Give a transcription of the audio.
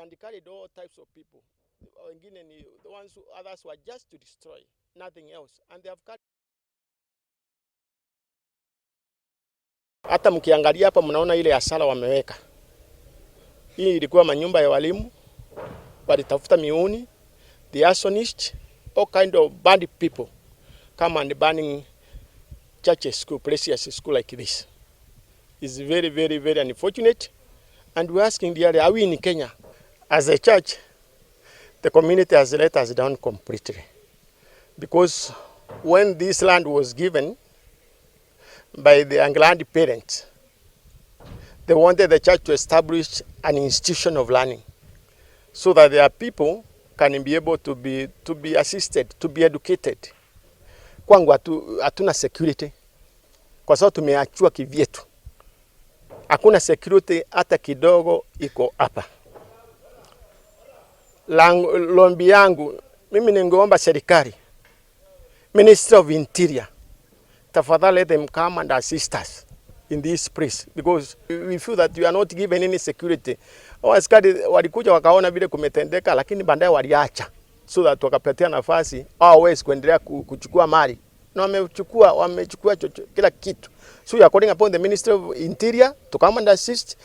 And carried all types of people. Wengine ni the ones who, others were just to destroy, nothing else. And they have carried. Hata mkiangalia hapa mnaona ile hasara wameweka. Hii ilikuwa manyumba ya walimu, walitafuta mihuni, the arsonist, all kind of bad people come and burning churches, school, precious school like this. It's very, very, very unfortunate. And we're asking the are we in Kenya? As a church, the community has let us down completely. Because when this land was given by the Anglican parents, they wanted the church to establish an institution of learning so that their people can be able to be assisted, to be educated. Kwangu hatuna security kwa sababu tumeachua kivyetu. Hakuna security hata kidogo iko hapa. Lombi yangu mimi ningeomba serikali, Ministry of Interior, tafadhali let them come and assist us in this place because we feel that we are not given any security. Askari walikuja wakaona vile kumetendeka, lakini baadaye waliacha so that wakapatia nafasi hao waweze kuendelea kuchukua mali na wamechukua kila kitu. So we are calling upon the Ministry of Interior to come and assist.